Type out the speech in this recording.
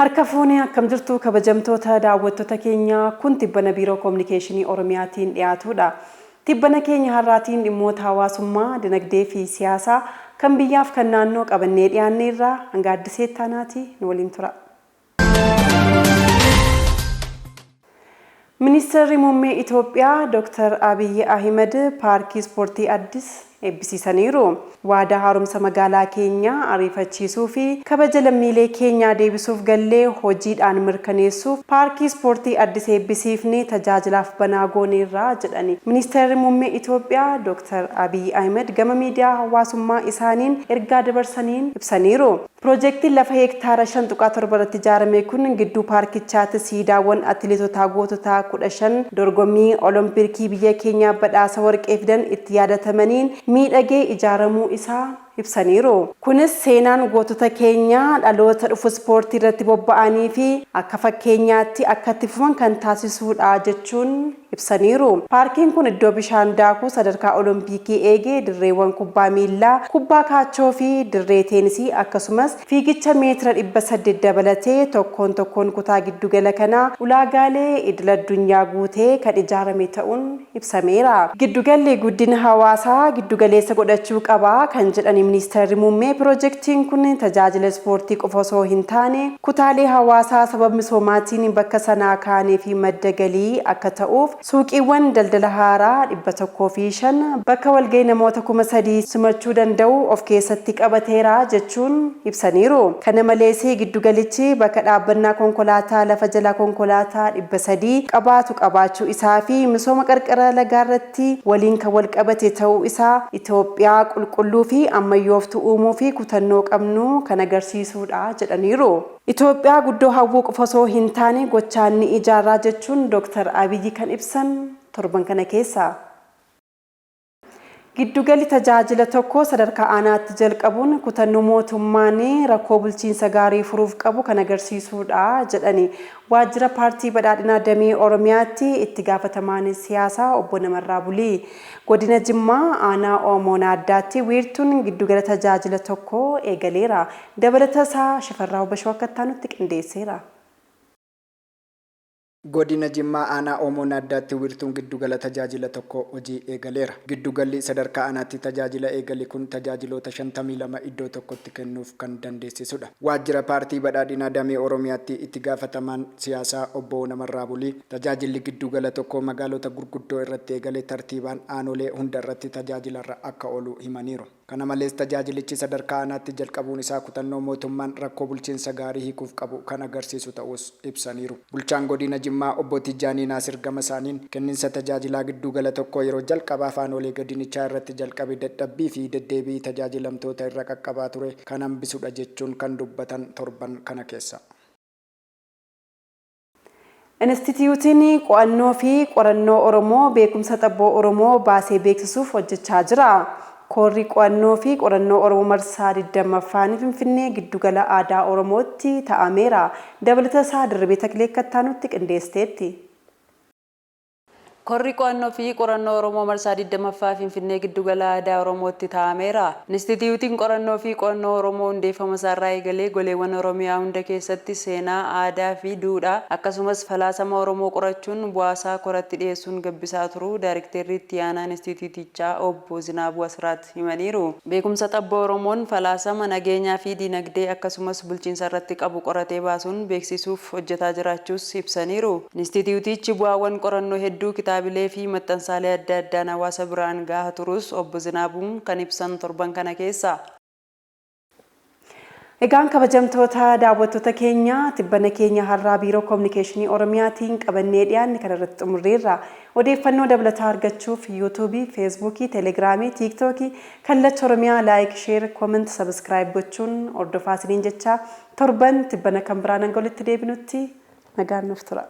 Harka fuunee akkam jirtu kabajamtoota daawwattoota keenya? Kun tibbana Biiroo Kominikeeshinii Oromiyaatiin dhiyaatudha. Tibbana keenya har'aatiin dhimmoota hawaasummaa, dinagdee fi siyaasaa kan biyyaaf kan naannoo qabannee dhiyaanneerra. Hanga Addisee Ittaanaati nu waliin tura. Ministeerri Muummee Itoophiyaa Dr. Abiyyi Ahimad Paarkii Ispoortii Addis eebbisiisaniiru. Waadaa haaromsa magaalaa keenyaa ariifachiisuu fi kabaja lammiilee keenyaa deebisuuf gallee hojiidhaan mirkaneessuuf Paarkii Ispoortii Addis eebbisiifnee tajaajilaaf banaa gooneerra jedhani. Ministeerri Muummee Itoophiyaa Dr. Abiyyi Ahimad gama miidiyaa hawaasummaa isaaniin ergaa dabarsaniin ibsaniiru. Piroojektiin lafa heektaara 5.7 irratti ijaarame kun gidduu paarkichaatti siidaawwan atileetotaa goototaa 15 dorgommii Olompirkii biyya keenyaaf badhaasa warqee fidan itti yaadatamaniin miidhagee ijaaramuu isaa ibsaniiru. Kunis seenaan gootota keenyaa dhaloota dhufu ispoortii irratti bobba'anii fi akka fakkeenyaatti akka itti fufan kan taasisuudha jechuun ibsaniiru. Paarkiin kun iddoo bishaan daakuu sadarkaa Olompiikii eege, dirreewwan kubbaa miillaa, kubbaa kaachoo fi dirree teenisii akkasumas fiigicha meetira 800 dabalatee tokkoon tokkoon kutaa giddugala kanaa ulaagaalee idiladdunyaa guutee kan ijaarame ta'uun ibsameera. Giddugalli guddina hawaasaa giddugaleessa godhachuu qaba kan jedhan Ministeerri Muummee, piroojektiin kun tajaajila ispoortii qofa osoo hin taane kutaalee hawaasaa sababa misoomaatiin bakka sanaa ka'anii fi madda galii akka ta'uuf suuqiiwwan daldala haaraa 105, bakka walgahii namoota 3000 simachuu danda'u of keessatti qabateera jechuun ibsaniiru. Kana malees giddugalichi bakka dhaabbannaa konkolaataa lafa jalaa konkolaataa 300 qabaatu qabaachuu isaa fi misooma qarqara lagaarratti waliin kan walqabate ta'uu isaa Itoophiyaa qulqulluu fi ammayyooftuu uumuu fi kutannoo qabnu kan agarsiisuudha jedhaniiru. Itoophiyaa guddoo hawwuu qofa osoo hin taane gochaan ni ijaarraa jechuun Dooktar Abiyyi kan ibsan torban kana keessa. Giddugalli tajaajila tokko sadarkaa aanaatti jalqabuun kutannoo mootummaan rakkoo bulchiinsa gaarii furuuf qabu kan agarsiisuudha jedhani Waajjira Paartii Badhaadhinaa Damee Oromiyaatti Itti Gaafatamaan Siyaasaa Obbo Namarraa Bulii. Godina Jimmaa Aanaa Oomoo Naaddaatti wiirtuun giddugala tajaajila tokko eegaleera. Dabalata isaa Shifarraaw Bashoo akka itti aanutti qindeesseera. Godina Jimmaa Aanaa Oomoo Naaddaatti wiirtuun giddugala tajaajila tokkoo hojii eegaleera. Giddugalli sadarkaa aanaatti tajaajila eegale kun tajaajiloota 52 iddoo tokkotti kennuuf kan dandeessisudha. Waajjira Paartii Badhaadhinaa Damee Oromiyaatti Itti Gaafatamaan Siyaasaa Obbo Namarraa Bulii, tajaajilli giddugala tokkoo magaalota gurguddoo irratti eegale tartiibaan aanolee hunda irratti tajaajilarra akka oolu himaniiru. Kana malees tajaajilichi sadarkaa aanaatti jalqabuun isaa kutannoo mootummaan rakkoo bulchiinsa gaarii hiikuuf qabu kan agarsiisu ta'uus ibsaniiru. Bulchaan Godina Jimmaa Obbo Tijjaanii Naasir gama isaaniin, kenninsa tajaajilaa gidduugala tokkoo yeroo jalqabaaf aanolee godinichaa irratti jalqabe dadhabbii fi deddeebii tajaajilamtoota irra qaqqabaa ture kan hambisudha jechuun kan dubbatan torban kana keessa. Inistitiyuutiin Qo'annoo fi Qorannoo Oromoo beekumsa xabboo Oromoo baasee beeksisuuf hojjechaa jira. Koorri Qo'annoo fi Qorannoo Oromoo marsaa 20ffaan Finfinnee Giddugala Aadaa Oromootti ta'ameera. Dabalata isaa Dirribee Taklee akka itti aanutti qindeessiteetti. Korri Qo'annoo fi Qorannoo Oromoo marsaa 20ffaa Finfinnee Giddugala Aadaa Oromootti taa'ameera. Inistitiyuutiin Qorannoo fi Qo'annoo Oromoo hundeeffama isaarraa eegalee goleewwan Oromiyaa hunda keessatti seenaa, aadaa fi duudhaa akkasumas falaasama Oromoo qorachuun bu'aasaa koratti dhiyeessuun gabbisaa turuu Daarikteerri Itti Aanaa Inistitiyuutichaa Obbo Zinaabuu Asraat himaniiru. Beekumsa xabboo Oromoon falaasama, nageenyaa fi diinagdee akkasumas bulchiinsarratti qabu qoratee baasuun beeksisuuf hojjetaa jiraachuus ibsaniiru. Inistitiyuutichi bu'aawwan qorannoo hedduu kitaabilee fi maxxansaalee adda addaan hawaasa biraan gaha turuus Obbo Zinaabuun kan ibsan torban kana keessa. Egaan kabajamtoota daawwattoota keenya, tibbana keenya har'aa Biiroo Kominikeeshinii Oromiyaatiin qabannee dhiyaanne kana irratti xumurreerra. Odeeffannoo dabalataa argachuuf Yuutuubii, Feesbuukii, Telegiraamii, Tiiktookii, Kallacha Oromiyaa like, share, comment, subscribe gochuun hordofaa isiniin jechaa torban tibbana kan biraan hanga walitti deebinutti nagaan nuuf tura.